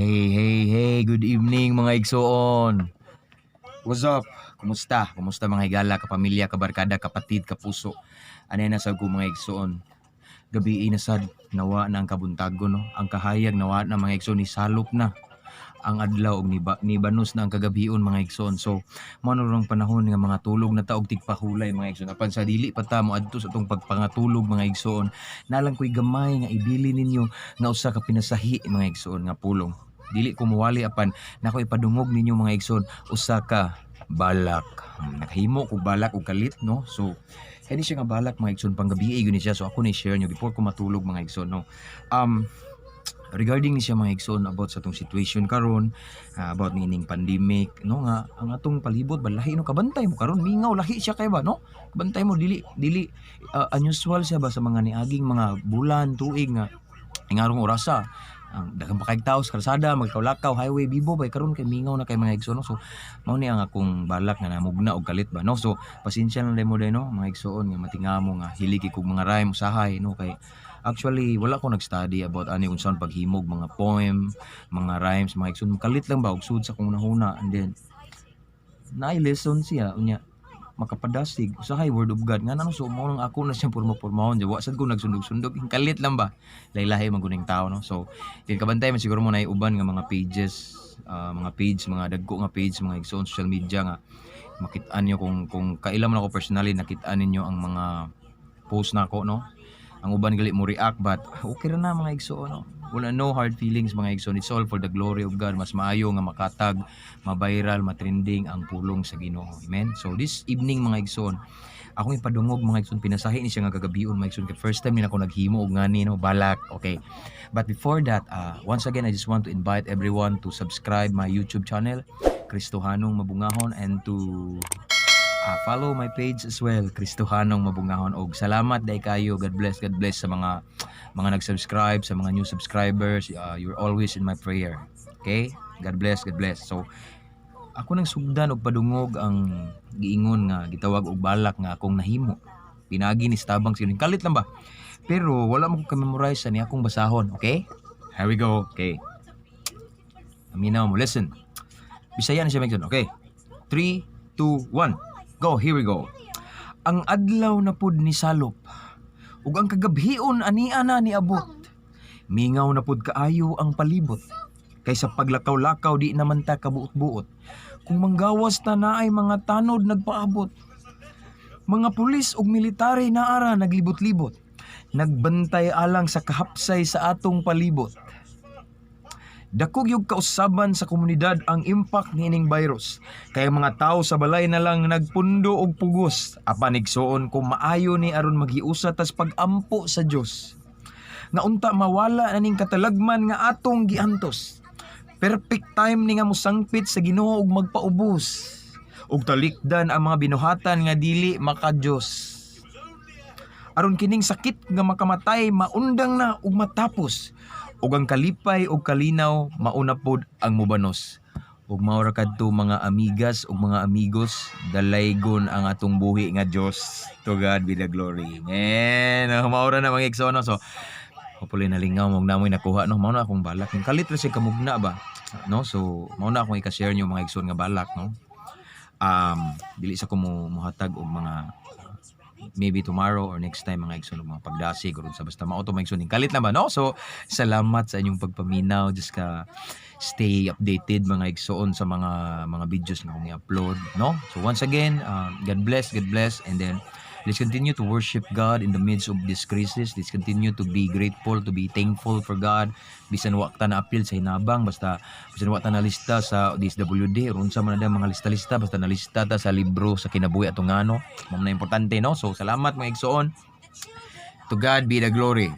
Hey, hey, hey, good evening, mga igsoon. What's up? Kumusta? Kumusta, mga higala, kapamilya, kabarkada, kapatid, kapuso? Ano na sa ko, mga igsoon? Gabi na sad, nawa na ang kabuntago, no? Ang kahayag nawa na, mga igsoon, ni salop na ang adlaw og nibanos na ang kagabion, mga igsoon. So, mao na rong panahon nga mga tulog na ta og tigpahulay, mga igsoon. Apan sa dili pa ta mo adto sa atong pagpangatulog, mga igsoon, nalang ko'y gamay nga ibili ninyo nga usa ka pinasahi, mga igsoon, nga pulong. Dili ko muwali, apan nako ipadungog ninyo, mga igsoon, usa ka balak. Nakahimo ko balak og kalit, no. So kani siya nga balak, mga igsoon, panggabi gyud ni siya. So ako ni share nyo before ko matulog, mga igsoon, no. Regarding ni siya, mga igsoon, about sa atong situation karon, about niining pandemic, no, nga ang atong palibot balahi, no. Kabantay mo karon, mingaw, lahi siya kay ba, no. Kabantay mo, dili dili unusual siya ba sa mga niaging mga bulan, tuig, nga ingarong orasa ang daghang pa kayog tao sa kalsada, magkaw-lakaw, highway, bibo bay. Karon kay mingaw na kay, mga igsoon, no. So mao ni ang akong balak nga namugna og kalit ba, no. So pasensya na mo day, no, mga igsoon, nga matingamo nga hilig kog mga rhyme usahay, no, kay actually wala ko nag-study about ani, unsaon paghimog mga poem, mga rhymes, mga igsoon. Kalit lang ba og sud sa akong hunahuna and then naay lesson siya, unya makapadasig usahay word of God nga nano. So mao nang ako na siya porma-pormahon. Wa sad ko nagsundog-sundog, kalit lang ba, laylahi man guning tao, no. So kin kabantay man siguro mo na uban nga mga pages, mga page, mga dagko nga page, mga igsoon, social media, nga makit-an niyo kung kaila man ako personally, nakit-an ninyo ang mga post nako, no. Ang uban gali mo react, but okay ra na, mga igsoon, no. Wala, no hard feelings, mga igsoon. It's all for the glory of God. Mas maayo nga makatag, ma-viral, ma-trending ang pulong sa Ginoo. Amen. So this evening, mga igsoon, akong ipadungog, mga igsoon, pinasahi ni siya nga kagabion, mga igsoon, kay first time ni ako naghimo og ngani, no, balak. Okay, but before that, once again, I just want to invite everyone to subscribe my YouTube channel, Kristohanong Mabungahon, and to follow my page as well, Kristohanong Mabungahon. Og salamat day kayo. God bless, God bless sa mga nag-subscribe, sa mga new subscribers. You're always in my prayer. Okay? God bless, God bless. So, ako nang sugdan og padungog ang giingon nga gitawag og balak nga akong nahimo. Pinagi ni Stabang sining kalit lang ba? Pero wala mo ko ka-memorize sa ni akong basahon, okay? Here we go. Okay. Aminaw mo, listen. Bisaya na siya, Megson. Okay. 3, 2, 1. Go, here we go. Ang adlaw na pud ni salop ug ang kagabhion ania na niabot. Mingaw na pud kaayo ang palibot. Kay sa paglakaw-lakaw di naman ta kabuot-buot. Kung manggawas ta, naay mga tanod nagpaabot. Mga pulis ug military naara naglibot-libot. Nagbantay alang sa kahapsay sa atong palibot. Dako gyud kausaban sa komunidad ang impact niining virus. Kay ang mga tao sa balay na lang nagpundo og pugos. Apan, igsuon, kung maayo ni aron maghiusa tas pagampo sa Dios. Nga unta mawala na ning katalagman nga atong giantos. Perfect time ni nga mosangpit sa Ginoo ug magpaubos. Ug talikdan ang mga binuhatan nga dili maka-Dios. Aron kining sakit nga makamatay maundang na ug matapos. Ug ang kalipay ug kalinaw mauna pod ang mubanos. Ug mao ra kadto, mga amigas ug mga amigos, dalaygon ang atong buhi nga Dios. To God be the glory. Man, mao ra na, mga igsoon, no? So hopefully nalingaw mo namoy nakuha, no. Mao na akong balak. Yung kalit ra siya kamugna ba, no. So mao na akong ika-share niyo, mga igsoon, nga balak, no. Dili sa ko mo muhatag og mga maybe tomorrow or next time, mga igsoon, og mga pagdasig or sa basta mao to, mga igsoon, kalit na ba, no. So salamat sa inyong pagpaminaw. Just ka stay updated, mga igsoon, sa mga videos nga akong i-upload, no. So once again, God bless, God bless, and then let's continue to worship God in the midst of this crisis. Let's continue to be grateful, to be thankful for God. Bisan wa ta na appeal sa hinabang, basta bisan wa ta na lista sa DSWD or unsa man na mga lista-lista, basta nalista ta sa libro sa kinabuhi atong ngano. Mao na importante, no. So salamat, mga igsoon. To God be the glory.